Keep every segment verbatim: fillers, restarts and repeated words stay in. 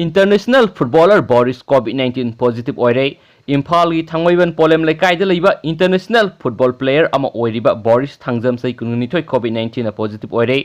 International footballer Boris Covid nineteen positive ꯑꯣꯏꯔꯦ꯫ ꯏꯝꯐꯥꯜꯒꯤ ꯊꯥꯡꯃꯩꯕꯟ ꯄꯣꯂꯦꯝ ꯂꯩꯀꯥꯏꯗ ꯂꯩꯕ international football player ꯑꯃ ꯑꯣꯏꯔꯤꯕ ꯕꯣꯔꯤꯁ ꯊꯥꯡꯖꯝ ꯆꯍꯤ ꯀꯨꯟꯅꯤꯊꯣꯏ ꯀꯣꯚꯤꯗ ꯅꯥꯏꯟꯇꯤꯟꯅ ꯄꯣꯖꯤꯇꯤꯚ ꯑꯣꯏꯔꯦ꯫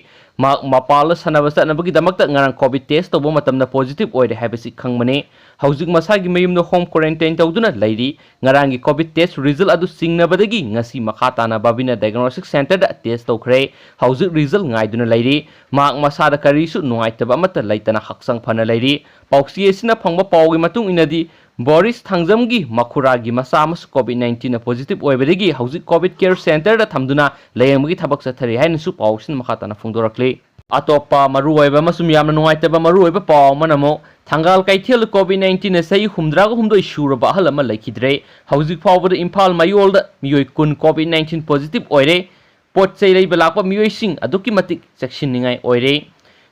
ꯃꯍꯥꯛ ꯃꯄꯥꯟꯗ ꯁꯥꯟꯅꯕ ꯆꯠꯅꯕꯒꯤꯗꯃꯛꯇ ꯉꯔꯥꯡ ꯀꯣꯚꯤꯗ ꯇꯦꯁ ꯇꯧꯕ ꯃꯇꯝꯗ ꯄꯣꯖꯤꯇꯤꯚ ꯑꯣꯏꯔꯦ ꯍꯥꯏꯕꯁꯤ ꯈꯪꯕꯅꯤ꯫ ꯍꯧꯖꯤꯛ ꯃꯁꯥꯒꯤ ꯃꯌꯨꯝꯗ ꯍꯣꯝ ꯀ꯭ꯋꯥꯔꯦꯟꯇꯥꯏꯟ ꯇꯧꯗꯨꯅ ꯂꯩꯔꯤ꯫ ꯉꯔꯥꯡꯒꯤ ꯀꯣꯚꯤꯗ ꯇꯦꯁ ꯔꯤꯖꯜ ꯑꯗꯨ ꯆꯤꯡꯅꯕꯗꯒꯤ ꯉꯁꯤ ꯃꯈꯥ ꯇꯥꯅ ꯕꯥꯕꯤꯅꯥ ꯗꯥꯏꯒꯅꯣꯁꯇꯤꯛ ꯁꯦꯟꯇꯔꯗ ꯇꯦꯁ ꯇꯧꯈ꯭ꯔꯦ꯫ ꯍꯧꯖꯤꯛ ꯔꯤꯖꯜ ꯉꯥꯏꯗꯨꯅ ꯂꯩꯔꯤ꯫ ꯃꯍꯥꯛ ꯃꯁꯥꯗ ꯀꯔꯤꯁꯨ ꯅꯨꯡꯉꯥꯏꯇꯕ ꯑꯃꯠꯇ ꯂꯩꯇꯅ ꯍꯛꯆꯥꯡ ꯐꯅ ꯂꯩꯔꯤ꯫ ꯄꯥꯎꯆꯦ ꯑꯁꯤꯅ ꯐꯪꯕ ꯄꯥꯎꯒꯤ ꯃꯇꯨꯡ ꯏꯟꯅꯗꯤ, ꯕꯣꯔꯤꯁ ꯊꯥꯡꯖꯝꯒꯤ ꯃꯈꯨꯔꯥꯒꯤ ꯃꯆꯥ ꯑꯃꯁꯨ ꯀꯣꯚꯤꯗ ꯅꯥꯏꯟꯇꯤꯟꯅ ꯄꯣꯖꯤꯇꯤꯚ ꯑꯣꯏꯕꯗꯒꯤ ꯍꯧꯖꯤꯛ ꯀꯣꯚꯤꯗ ꯀꯦꯌꯔ ꯁꯦꯟꯇꯔꯗ ꯊꯝꯗꯨꯅ ꯂꯥꯌꯦꯡꯕꯒꯤ ꯊꯕꯛ ꯆꯠꯊꯔꯤ ꯍꯥꯏꯅꯁꯨ ꯄꯥꯎꯁꯤꯅ ꯃꯈꯥ ꯇꯥꯅ ꯐꯣꯡꯗꯣꯔꯛꯂꯤ꯫ ꯑꯇꯣꯞꯄ ꯃꯔꯨꯑꯣꯏꯕ ꯑꯃꯁꯨꯡ ꯌꯥꯝꯅ ꯅꯨꯡꯉꯥꯏꯇꯕ ꯃꯔꯨꯑꯣꯏꯕ ꯄꯥꯎ ꯑꯃꯅ ꯑꯃꯨꯛ ꯊꯪꯒꯥꯜ ꯀꯩꯊꯦꯜꯗ ꯀꯣꯚꯤꯗ ꯅꯥꯏꯟꯇꯤꯟꯅ ꯆꯍꯤ ꯍꯨꯝꯗ꯭ꯔꯥꯒ ꯍꯨꯝꯗꯣꯏ ꯁꯨꯔꯕ ꯑꯍꯜ ꯑꯃ ꯂꯩꯈꯤꯗ꯭ꯔꯦ꯫ ꯍꯧꯖꯤꯛ ꯐꯥꯎꯕꯗ ꯏꯝꯐꯥꯜ ꯃꯌꯣꯜꯗ ꯃꯤꯑꯣꯏ ꯀꯨꯟ ꯀꯣꯚꯤꯗ ꯅꯥꯏꯟꯇꯤꯟ ꯄꯣꯖꯤꯇꯤꯚ ꯑꯣꯏꯔꯦ꯫ ꯄꯣꯠ ꯆꯩ ꯂꯩꯕ ꯂꯥꯛꯄ ꯃꯤꯑꯣꯏꯁꯤꯡ ꯑꯗꯨꯛꯀꯤ ꯃꯇꯤꯛ ꯆꯦꯛꯁꯤꯟꯅꯤꯡꯉꯥꯏ ꯑꯣꯏꯔꯦ꯫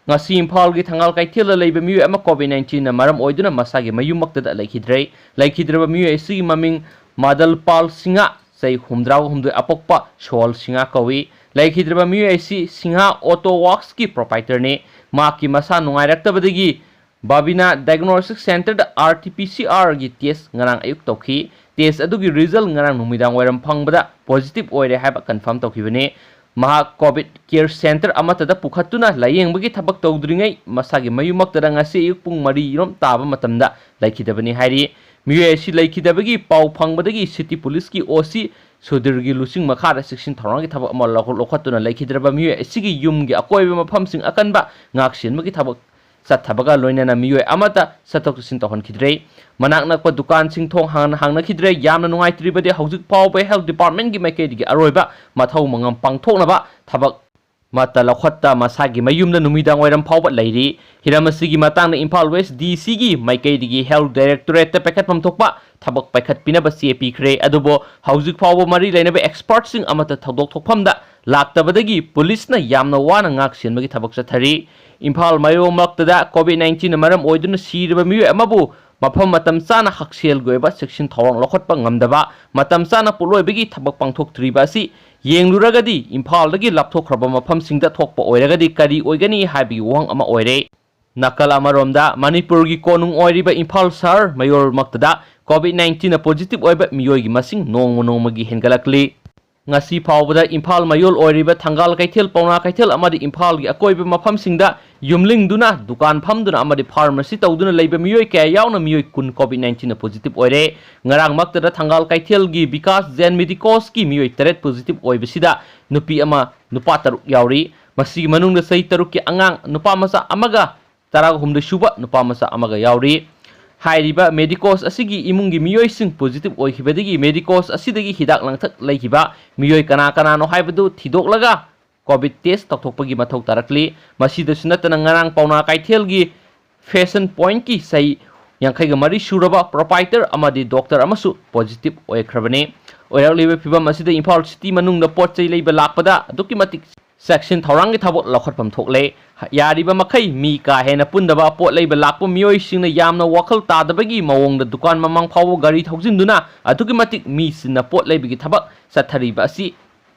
ꯉꯁꯤ ꯏꯝꯐꯥꯜꯒꯤ ꯊꯪꯒꯥꯜ ꯀꯩꯊꯦꯜꯗ ꯂꯩꯕ ꯃꯤꯑꯣꯏ ꯑꯃ ꯀꯣꯚꯤꯗ ꯅꯥꯏꯟꯇꯤꯟꯅ ꯃꯔꯝ ꯑꯣꯏꯗꯨꯅ ꯃꯁꯥꯒꯤ ꯃꯌꯨꯝꯃꯛꯇꯗ ꯂꯩꯈꯤꯗ꯭ꯔꯦ꯫ ꯂꯩꯈꯤꯗ꯭ꯔꯕ ꯃꯤꯑꯣꯏ ꯑꯁꯤꯒꯤ ꯃꯃꯤꯡ ꯃꯥꯗꯜꯄꯥꯜ ꯁꯤꯡꯍ, ꯆꯍꯤ ꯍꯨꯝꯗ꯭ꯔꯥꯒ ꯍꯨꯝꯗꯣꯏ, ꯑꯄꯣꯛꯄ ꯁꯣꯍꯜ ꯁꯤꯡꯍ ꯀꯧꯏ꯫ ꯂꯩꯈꯤꯗ꯭ꯔꯕ ꯃꯤꯑꯣꯏ ꯑꯁꯤ ꯁꯤꯡꯍ ꯑꯣꯇꯣ ꯋꯥꯔꯛꯁꯀꯤ ꯄ꯭ꯔꯣꯄꯥꯏꯇꯔꯅꯤ꯫ ꯃꯍꯥꯛꯀꯤ ꯃꯁꯥ ꯅꯨꯡꯉꯥꯏꯔꯛꯇꯕꯗꯒꯤ ꯕꯥꯕꯤꯅꯥ ꯗꯥꯏꯒꯅꯣꯁꯇꯤꯛ ꯁꯦꯟꯇꯔꯗ ꯑꯥꯔ ꯇꯤ ꯄꯤ ꯁꯤ ꯑꯥꯔꯒꯤ ꯇꯦꯁ ꯉꯔꯥꯡ ꯑꯌꯨꯛ ꯇꯧꯈꯤ꯫ ꯇꯦꯁ ꯑꯗꯨꯒꯤ ꯔꯤꯖꯜ ꯉꯔꯥꯡ ꯅꯨꯃꯤꯗꯥꯡ ꯋꯥꯏꯔꯝ ꯐꯪꯕꯗ ꯄꯣꯖꯤꯇꯤꯚ ꯑꯣꯏꯔꯦ ꯍꯥꯏꯕ ꯀꯟꯐꯥꯔꯝ ꯇꯧꯈꯤꯕꯅꯤ꯫ ꯃꯍꯥꯛ ꯀꯣꯚꯤꯗ ꯀꯦꯌꯔ ꯁꯦꯟꯇꯔ ꯑꯃꯠꯇꯗ ꯄꯨꯈꯠꯇꯨꯅ ꯂꯥꯌꯦꯡꯕꯒꯤ ꯊꯕꯛ ꯇꯧꯗ꯭ꯔꯤꯉꯩ ꯃꯁꯥꯒꯤ ꯃꯌꯨꯝꯃꯛꯇꯗ ꯉꯁꯤ ꯑꯌꯨꯛ ꯄꯨꯡ ꯃꯔꯤꯔꯣꯝ ꯇꯥꯕ ꯃꯇꯝꯗ ꯂꯩꯈꯤꯗꯕꯅꯤ ꯍꯥꯏꯔꯤ꯫ ꯃꯤꯑꯣꯏ ꯑꯁꯤ ꯂꯩꯈꯤꯗꯕꯒꯤ ꯄꯥꯎ ꯐꯪꯕꯗꯒꯤ ꯁꯤꯇꯤ ꯄꯨꯂꯤꯁꯀꯤ ꯑꯣ ꯁꯤ ꯁꯨꯙꯤꯔꯒꯤ ꯂꯨꯆꯤꯡ ꯃꯈꯥꯗ ꯆꯦꯛꯁꯤꯟ ꯊꯧꯔꯥꯡꯒꯤ ꯊꯕꯛ ꯑꯃ ꯂꯧꯈꯠ-, ꯂꯧꯈꯠꯇꯨꯅ ꯂꯩꯈꯤꯗ꯭ꯔꯕ ꯃꯤꯑꯣꯏ ꯑꯁꯤꯒꯤ ꯌꯨꯝꯒꯤ ꯑꯀꯣꯏꯕ ꯃꯐꯝꯁꯤꯡ ꯑꯀꯟꯕ ꯉꯥꯛ ꯁꯦꯟꯕꯒꯤ ꯊꯕꯛ ꯆꯠꯊꯕꯒ ꯂꯣꯏꯅꯅ ꯃꯤꯑꯣꯏ ꯑꯃꯠꯇ ꯆꯠꯊꯣꯛ ꯆꯠꯁꯤꯟ ꯇꯧꯍꯟꯈꯤꯗ꯭ꯔꯦ꯫ ꯃꯅꯥꯛ ꯅꯛꯄ ꯗꯨꯀꯥꯟꯁꯤꯡ ꯊꯣꯡ ꯍꯥꯡꯅ ꯍꯥꯡꯅꯈꯤꯗ꯭ꯔꯦ꯫ ꯌꯥꯝꯅ ꯅꯨꯡꯉꯥꯏꯇ꯭ꯔꯤꯕꯗꯤ ꯍꯧꯖꯤꯛ ꯐꯥꯎꯕ ꯍꯦꯜꯊ ꯗꯤꯄꯥꯔꯠꯃꯦꯟꯒꯤ ꯃꯥꯏꯀꯩꯗꯒꯤ ꯑꯔꯣꯏꯕ ꯃꯊꯧ ꯃꯉꯝ ꯄꯥꯡꯊꯣꯛꯅꯕ ꯊꯕꯛ ꯑꯃꯠꯇ ꯂꯧꯈꯠꯇ ꯃꯁꯥꯒꯤ ꯃꯌꯨꯝꯗ ꯅꯨꯃꯤꯗꯥꯡ ꯋꯥꯏꯔꯝ ꯐꯥꯎꯕ ꯂꯩꯔꯤ꯫ ꯍꯤꯔꯝ ꯑꯁꯤꯒꯤ ꯃꯇꯥꯡꯗ ꯏꯝꯐꯥꯜ ꯋꯦꯁ ꯗꯤ ꯁꯤꯒꯤ ꯃꯥꯏꯀꯩꯗꯒꯤ ꯍꯦꯜꯊ ꯗꯥꯏꯔꯦꯛꯇꯣꯔꯦꯠꯇ ꯄꯥꯏꯈꯠꯐꯝ ꯊꯣꯛꯄ ꯊꯕꯛ ꯄꯥꯏꯈꯠꯄꯤꯅꯕ ꯆꯦ ꯄꯤꯈ꯭ꯔꯦ꯫ ꯑꯗꯨꯕꯨ ꯍꯧꯖꯤꯛ ꯐꯥꯎꯕ ꯃꯔꯤ ꯂꯩꯅꯕ ꯑꯦꯛꯁꯄꯔꯠꯁꯤꯡ ꯑꯃꯠꯇ ꯊꯧꯗꯣꯛ ꯊꯣꯛꯐꯝꯗ ꯂꯥꯛꯇꯕꯗꯒꯤ ꯄꯨꯂꯤꯁꯅ ꯌꯥꯝꯅ ꯋꯥꯅ ꯉꯥꯛ ꯁꯦꯟꯕꯒꯤ ꯊꯕꯛ ꯆꯠꯊꯔꯤ꯫ ꯏꯝꯐꯥꯜ ꯃꯌꯣꯜꯃꯛꯇꯗ ꯀꯣꯚꯤꯗ ꯅꯥꯏꯟꯇꯤꯟꯅ ꯃꯔꯝ ꯑꯣꯏꯗꯨꯅ ꯁꯤꯔꯕ ꯃꯤꯑꯣꯏ ꯑꯃꯕꯨ ꯃꯐꯝ ꯃꯇꯝ ꯆꯥꯅ ꯍꯛꯁꯦꯜꯒꯤ ꯑꯣꯏꯕ ꯆꯦꯛꯁꯤꯟ ꯊꯧꯔꯥꯡ ꯂꯧꯈꯠꯄ ꯉꯝꯗꯕ, ꯃꯇꯝ ꯆꯥꯅ ꯄꯣꯠꯂꯣꯏꯕꯒꯤ ꯊꯕꯛ ꯄꯥꯡꯊꯣꯛꯇ꯭ꯔꯤꯕ ꯑꯁꯤ ꯌꯦꯡꯂꯨꯔꯒꯗꯤ ꯏꯝꯐꯥꯜꯗꯒꯤ ꯂꯥꯞꯊꯣꯛꯈ꯭ꯔꯕ ꯃꯐꯝꯁꯤꯡꯗ ꯊꯣꯛꯄ ꯑꯣꯏꯔꯒꯗꯤ ꯀꯔꯤ ꯑꯣꯏꯒꯅꯤ ꯍꯥꯏꯕꯒꯤ ꯋꯥꯍꯪ ꯑꯃ ꯑꯣꯏꯔꯦ꯫ ꯅꯥꯀꯜ ꯑꯃꯔꯣꯝꯗ, ꯃꯅꯤꯄꯨꯔꯒꯤ ꯀꯣꯅꯨꯡ ꯑꯣꯏꯔꯤꯕ ꯏꯝꯐꯥꯜ ꯁꯍꯔ ꯃꯌꯣꯜꯃꯛꯇꯗ COVID nineteen ꯅ positive ꯑꯣꯏꯕ ꯃꯤꯑꯣꯏꯒꯤ ꯃꯁꯤꯡ ꯅꯣꯡꯃ ꯅꯣꯡꯃꯒꯤ ꯍꯦꯟꯒꯠꯂꯛꯂꯤ꯫ ꯉꯁꯤ ꯐꯥꯎꯕꯗ ꯏꯝꯐꯥꯜ ꯃꯌꯣꯜ ꯑꯣꯏꯔꯤꯕ ꯊꯪꯒꯥꯜ ꯀꯩꯊꯦꯜ, ꯄꯥꯎꯅꯥ ꯀꯩꯊꯦꯜ ꯑꯃꯗꯤ ꯏꯝꯐꯥꯜꯒꯤ ꯑꯀꯣꯏꯕ ꯃꯐꯝꯁꯤꯡꯗ ꯌꯨꯝꯂꯤꯡꯗꯨꯅ, ꯗꯨꯀꯥꯟ ꯐꯝꯗꯨꯅ ꯑꯃꯗꯤ pharmacy ꯇꯧꯗꯨꯅ ꯂꯩꯕ ꯃꯤꯑꯣꯏ ꯀꯌꯥ ꯌꯥꯎꯅ ꯃꯤꯑꯣꯏ ꯀꯨꯟ COVID nineteen ꯅ positive ꯑꯣꯏꯔꯦ꯫ ꯉꯔꯥꯡꯃꯛꯇꯗ ꯊꯪꯒꯥꯜ ꯀꯩꯊꯦꯜꯒꯤ ꯕꯤꯀꯥꯁ ꯖꯦꯟ ꯃꯦꯗꯤꯀꯣꯁꯀꯤ ꯃꯤꯑꯣꯏ ꯇꯔꯦꯠ positive ꯑꯣꯏꯕꯁꯤꯗ ꯅꯨꯄꯤ ꯑꯃ, ꯅꯨꯄꯥ ꯇꯔꯨꯛ ꯌꯥꯎꯔꯤ꯫ ꯃꯁꯤꯒꯤ ꯃꯅꯨꯡꯗ ꯆꯍꯤ ꯇꯔꯨꯛꯀꯤ ꯑꯉꯥꯡ ꯅꯨꯄꯥ ꯃꯆꯥ ꯑꯃꯒ ꯇꯔꯥꯍꯨꯝꯗꯣꯏ ꯁꯨꯕ ꯅꯨꯄꯥ ꯃꯆꯥ ꯑꯃꯒ ꯌꯥꯎꯔꯤ꯫ ꯍꯥꯏꯔꯤꯕ ꯃꯦꯗꯤꯀꯣꯁ ꯑꯁꯤꯒꯤ ꯏꯃꯨꯡꯒꯤ ꯃꯤꯑꯣꯏꯁꯤꯡ positive ꯑꯣꯏꯈꯤꯕꯗꯒꯤ ꯃꯦꯗꯤꯀꯣꯁ ꯑꯁꯤꯗꯒꯤ ꯍꯤꯗꯥꯛ ꯂꯥꯡꯊꯛ ꯂꯩꯈꯤꯕ ꯃꯤꯑꯣꯏ ꯀꯅꯥ ꯀꯅꯥꯅꯣ ꯍꯥꯏꯕꯗꯨ ꯊꯤꯗꯣꯛꯂꯒ COVID test ꯇꯧꯊꯣꯛꯄꯒꯤ ꯃꯊꯧ ꯇꯥꯔꯛꯂꯤ꯫ ꯃꯁꯤꯗꯁꯨ ꯅꯠꯇꯅ ꯉꯔꯥꯡ ꯄꯥꯎꯅꯥ ꯀꯩꯊꯦꯜꯒꯤ Fashion Point ꯀꯤ ꯆꯍꯤ ꯌꯥꯡꯈꯩꯒ ꯃꯔꯤ ꯁꯨꯔꯕ proprietor ꯑꯃꯗꯤ doctor ꯑꯃꯁꯨ positive ꯑꯣꯏꯈ꯭ꯔꯕꯅꯤ꯫ ꯑꯣꯏꯔꯛꯂꯤꯕ ꯐꯤꯚꯝ ꯑꯁꯤꯗ ꯏꯝꯐꯥꯜ city ꯃꯅꯨꯡꯗ ꯄꯣꯠ ꯆꯩ ꯂꯩꯕ ꯂꯥꯛꯄꯗ ꯑꯗꯨꯛꯀꯤ ꯃꯇꯤꯛ ꯆꯦꯛꯁꯤꯟ ꯊꯧꯔꯥꯡꯒꯤ ꯊꯕꯛ ꯂꯧꯈꯠꯐꯝ ꯊꯣꯛꯂꯦ꯫ ꯌꯥꯔꯤꯕ ꯃꯈꯩ ꯃꯤ ꯀꯥ ꯍꯦꯟꯅ ꯄꯨꯟꯗꯕ, ꯄꯣꯠ ꯂꯩꯕ ꯂꯥꯛꯄ ꯃꯤꯑꯣꯏꯁꯤꯡꯅ ꯌꯥꯝꯅ ꯋꯥꯈꯜ ꯇꯥꯗꯕꯒꯤ ꯃꯑꯣꯡꯗ ꯗꯨꯀꯥꯟ ꯃꯃꯥꯡ ꯐꯥꯎꯕ ꯒꯥꯔꯤ ꯊꯧꯖꯤꯟꯗꯨꯅ ꯑꯗꯨꯛꯀꯤ ꯃꯇꯤꯛ ꯃꯤ ꯆꯤꯟꯅ ꯄꯣꯠ ꯂꯩꯕꯒꯤ ꯊꯕꯛ ꯆꯠꯊꯔꯤꯕ ꯑꯁꯤ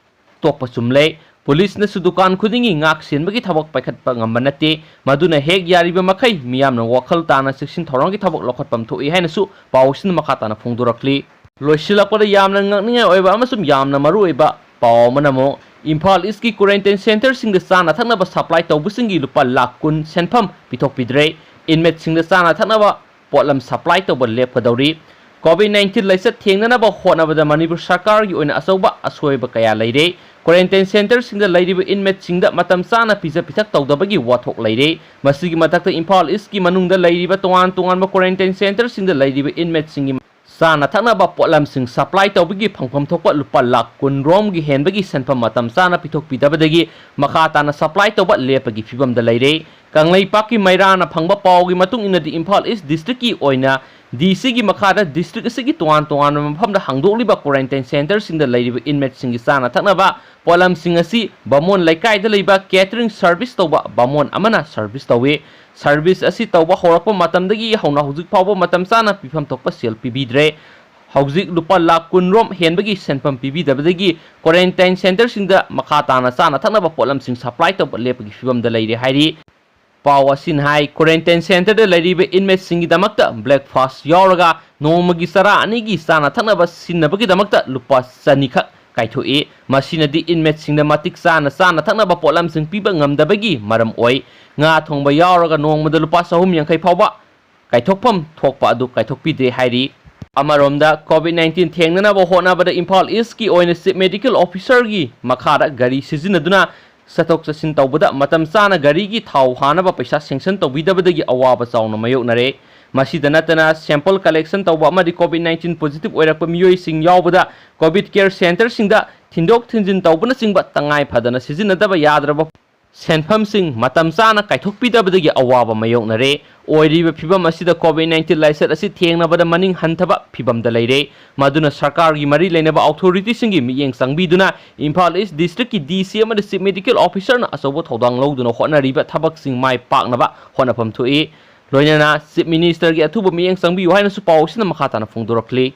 ꯇꯣꯛꯄ ꯆꯨꯝꯂꯦ꯫ ꯄꯨꯂꯤꯁꯅꯁꯨ ꯗꯨꯀꯥꯟ ꯈꯨꯗꯤꯡꯒꯤ ꯉꯥꯛ ꯁꯦꯟꯕꯒꯤ ꯊꯕꯛ ꯄꯥꯏꯈꯠꯄ ꯉꯝꯕ ꯅꯠꯇꯦ꯫ ꯃꯗꯨꯅ ꯍꯦꯛ ꯌꯥꯔꯤꯕ ꯃꯈꯩ ꯃꯤꯌꯥꯝꯅ ꯋꯥꯈꯜ ꯇꯥꯅ ꯆꯦꯛꯁꯤꯟ ꯊꯧꯔꯥꯡꯒꯤ ꯊꯕꯛ ꯂꯧꯈꯠꯐꯝ ꯊꯣꯛꯏ ꯍꯥꯏꯅꯁꯨ ꯄꯥꯎꯁꯤꯅ ꯃꯈꯥ ꯇꯥꯅ ꯐꯣꯡꯗꯣꯔꯛꯂꯤ꯫ ꯂꯣꯏꯁꯤꯜꯂꯛꯄꯗ ꯌꯥꯝꯅ ꯉꯛꯅꯤꯡꯉꯥꯏ ꯑꯣꯏꯕ ꯑꯃꯁꯨꯡ ꯌꯥꯝꯅ ꯃꯔꯨꯑꯣꯏꯕ ꯄꯥꯎ ꯑꯃꯅ ꯑꯃꯨꯛ ꯏꯝꯐꯥꯜ ꯏꯁꯀꯤ quarantine centreꯁꯤꯡꯗ ꯆꯥꯅ ꯊꯛꯅꯕ supply ꯇꯧꯕꯁꯤꯡꯒꯤ ꯂꯨꯄꯥ ꯂꯥꯈ ꯀꯨꯟ ꯁꯦꯟꯐꯝ ꯄꯤꯊꯣꯛꯄꯤꯗ꯭ꯔꯦ꯫ Inmateꯁꯤꯡꯗ ꯆꯥꯅ ꯊꯛꯅꯕ ꯄꯣꯠꯂꯝ supply ꯇꯧꯕ ꯂꯦꯞꯀꯗꯧꯔꯤ꯫ COVID nineteen ꯂꯥꯏꯆꯠ ꯊꯦꯡꯅꯅꯕ ꯍꯣꯠꯅꯕꯗ ꯃꯅꯤꯄꯨꯔ ꯁꯔꯀꯥꯔꯒꯤ ꯑꯣꯏꯅ ꯑꯆꯧꯕ ꯑꯁꯣꯏꯕ ꯀꯌꯥ ꯂꯩꯔꯦ꯫ Quarantine centreꯁꯤꯡꯗ ꯂꯩꯔꯤꯕ inmateꯁꯤꯡꯗ ꯃꯇꯝ ꯆꯥꯅ ꯄꯤꯖ ꯄꯤꯊꯛ ꯇꯧꯗꯕꯒꯤ ꯋꯥꯊꯣꯛ ꯂꯩꯔꯦ꯫ ꯃꯁꯤꯒꯤ ꯃꯊꯛꯇ ꯏꯝꯐꯥꯜ ꯏꯁꯀꯤ ꯃꯅꯨꯡꯗ ꯂꯩꯔꯤꯕ ꯇꯣꯉꯥꯟ ꯇꯣꯉꯥꯟꯕ quarantine centreꯁꯤꯡꯗ ꯂꯩꯔꯤꯕ inmateꯁꯤꯡꯒꯤ ꯆꯥꯅ ꯊꯛꯅꯕ ꯄꯣꯠꯂꯝꯁꯤꯡ supply ꯇꯧꯕꯒꯤ ꯐꯪꯐꯝ ꯊꯣꯛꯄ ꯂꯨꯄꯥ ꯂꯥꯈ ꯀꯨꯟ ꯔꯣꯝꯒꯤ ꯍꯦꯟꯕꯒꯤ ꯁꯦꯟꯐꯝ ꯃꯇꯝ ꯆꯥꯅ ꯄꯤꯊꯣꯛꯄꯤꯗꯕꯗꯒꯤ ꯃꯈꯥ ꯇꯥꯅ supply ꯇꯧꯕ ꯂꯦꯞꯄꯒꯤ ꯐꯤꯚꯝꯗ ꯂꯩꯔꯦ꯫ ꯀꯪꯂꯩꯄꯥꯛꯀꯤ ꯃꯩꯔꯥꯅ ꯐꯪꯕ ꯄꯥꯎꯒꯤ ꯃꯇꯨꯡ ꯏꯟꯅꯗꯤ ꯏꯝꯐꯥꯜ ꯏꯁ districtꯀꯤ ꯑꯣꯏꯅ DCꯒꯤ ꯃꯈꯥꯗ district ꯑꯁꯤꯒꯤ ꯇꯣꯉꯥꯟ ꯇꯣꯉꯥꯟꯕ ꯃꯐꯝꯗ ꯍꯥꯡꯗꯣꯛꯂꯤꯕ quarantine centreꯁꯤꯡꯗ ꯂꯩꯔꯤꯕ inmateꯁꯤꯡꯒꯤ ꯆꯥꯅ ꯊꯛꯅꯕ ꯄꯣꯠꯂꯝꯁꯤꯡ ꯑꯁꯤ ꯕꯥꯃꯣꯟ ꯂꯩꯀꯥꯏꯗ ꯂꯩꯕ catering service ꯇꯧꯕ ꯕꯥꯃꯣꯟ ꯑꯃꯅ service ꯇꯧꯏ꯫ Service ꯑꯁꯤ ꯇꯧꯕ ꯍꯧꯔꯛꯄ ꯃꯇꯝꯗꯒꯤ ꯍꯧꯅ ꯍꯧꯖꯤꯛ ꯐꯥꯎꯕ ꯃꯇꯝ ꯆꯥꯅ ꯄꯤꯐꯝ ꯊꯣꯛꯄ ꯁꯦꯜ ꯄꯤꯕꯤꯗ꯭ꯔꯦ꯫ ꯍꯧꯖꯤꯛ ꯂꯨꯄꯥ ꯂꯥꯈ ꯀꯨꯟ ꯔꯣꯝ ꯍꯦꯟꯕꯒꯤ ꯁꯦꯟꯐꯝ ꯄꯤꯕꯤꯗꯕꯗꯒꯤ quarantine centreꯁꯤꯡꯗ ꯃꯈꯥ ꯇꯥꯅ ꯆꯥꯅ ꯊꯛꯅꯕ ꯄꯣꯠꯂꯝꯁꯤꯡ supply ꯇꯧꯕ ꯂꯦꯞꯄꯒꯤ ꯐꯤꯚꯝꯗ ꯂꯩꯔꯦ ꯍꯥꯏꯔꯤ꯫ ꯄꯥꯎ ꯑꯁꯤꯅ ꯍꯥꯏ, quarantine centreꯗ ꯂꯩꯔꯤꯕ inmateꯁꯤꯡꯒꯤꯗꯃꯛꯇ breakfast ꯌꯥꯎꯔꯒ ꯅꯣꯡꯃꯒꯤ ꯆꯔꯥ ꯑꯅꯤꯒꯤ ꯆꯥꯅ ꯊꯛꯅꯕ ꯁꯤꯖꯤꯟꯅꯕꯒꯤꯗꯃꯛꯇ ꯂꯨꯄꯥ ꯆꯅꯤ ꯈꯛ ꯀꯥꯏꯊꯣꯛꯏ꯫ ꯃꯁꯤꯅꯗꯤ inmateꯁꯤꯡꯗ ꯃꯇꯤꯛ ꯆꯥꯅ ꯆꯥꯅ ꯊꯛꯅꯕ ꯄꯣꯠꯂꯝꯁꯤꯡ ꯄꯤꯕ ꯉꯝꯗꯕꯒꯤ ꯃꯔꯝ ꯑꯣꯏ꯫ ꯉꯥ ꯊꯣꯡꯕ ꯌꯥꯎꯔꯒ ꯅꯣꯡꯃꯗ ꯂꯨꯄꯥ ꯆꯍꯨꯝ ꯌꯥꯡꯈꯩ ꯐꯥꯎꯕ ꯀꯥꯏꯊꯣꯛꯐꯝ ꯊꯣꯛꯄ ꯑꯗꯨ ꯀꯥꯏꯊꯣꯛꯄꯤꯗ꯭ꯔꯦ ꯍꯥꯏꯔꯤ꯫ ꯑꯃꯔꯣꯝꯗ, COVID nineteen ꯊꯦꯡꯅꯅꯕ ꯍꯣꯠꯅꯕꯗ ꯏꯝꯐꯥꯜ ꯏꯁꯀꯤ ꯑꯣꯏꯅ Chief Medical Officerꯒꯤ ꯃꯈꯥꯗ ꯒꯥꯔꯤ ꯁꯤꯖꯤꯟꯅꯗꯨꯅ ꯆꯠꯊꯣꯛ ꯆꯠꯁꯤꯟ ꯇꯧꯕꯗ ꯃꯇꯝ ꯆꯥꯅ ꯒꯥꯔꯤꯒꯤ ꯊꯥꯎ ꯍꯥꯅꯕ ꯄꯩꯁꯥ sanction ꯇꯧꯕꯤꯗꯕꯗꯒꯤ ꯑꯋꯥꯕ ꯆꯥꯎꯅ ꯃꯥꯌꯣꯛꯅꯔꯦ꯫ ꯃꯁꯤꯗ ꯅꯠꯇꯅ, sample collection ꯇꯧꯕ ꯑꯃꯗꯤ COVID nineteen positive ꯑꯣꯏꯔꯛꯄ ꯃꯤꯑꯣꯏꯁꯤꯡ ꯌꯥꯎꯕꯗ COVID care centreꯁꯤꯡꯗ ꯊꯤꯟꯗꯣꯛ ꯊꯤꯟꯖꯤꯟ ꯇꯧꯕꯅꯆꯤꯡꯕ ꯇꯉꯥꯏ ꯐꯗꯅ ꯁꯤꯖꯤꯟꯅꯗꯕ ꯌꯥꯗ꯭ꯔꯕ ꯁꯦꯟꯐꯝꯁꯤꯡ ꯃꯇꯝ ꯆꯥꯅ ꯀꯥꯏꯊꯣꯛꯄꯤꯗꯕꯗꯒꯤ ꯑꯋꯥꯕ ꯃꯥꯌꯣꯛꯅꯔꯦ꯫ ꯑꯣꯏꯔꯤꯕ ꯐꯤꯚꯝ ꯑꯁꯤꯗ COVID nineteen ꯂꯥꯏꯆꯠ ꯑꯁꯤ ꯊꯦꯡꯅꯕꯗ ꯃꯅꯤꯡ ꯍꯟꯊꯕ ꯐꯤꯚꯝꯗ ꯂꯩꯔꯦ꯫ ꯃꯗꯨꯅ ꯁꯔꯀꯥꯔꯒꯤ ꯃꯔꯤ ꯂꯩꯅꯕ authorityꯁꯤꯡꯒꯤ ꯃꯤꯠꯌꯦꯡ ꯆꯪꯕꯤꯗꯨꯅ ꯏꯝꯐꯥꯜ ꯏꯁ districtꯀꯤ DC ꯑꯃꯗꯤ Chief Medical Officerꯅ ꯑꯆꯧꯕ ꯊꯧꯗꯥꯡ ꯂꯧꯗꯨꯅ ꯍꯣꯠꯅꯔꯤꯕ ꯊꯕꯛꯁꯤꯡ ꯃꯥꯏ ꯄꯥꯛꯅꯕ ꯍꯣꯠꯅꯐꯝ ꯊꯣꯛꯏ꯫ ꯂꯣꯏꯅꯅ Chief Ministerꯒꯤ ꯑꯊꯨꯕ ꯃꯤꯠꯌꯦꯡ ꯆꯪꯕꯤꯌꯨ ꯍꯥꯏꯅꯁꯨ ꯄꯥꯎ ꯑꯁꯤꯅ ꯃꯈꯥ ꯇꯥꯅ ꯐꯣꯡꯗꯣꯔꯛꯂꯤ꯫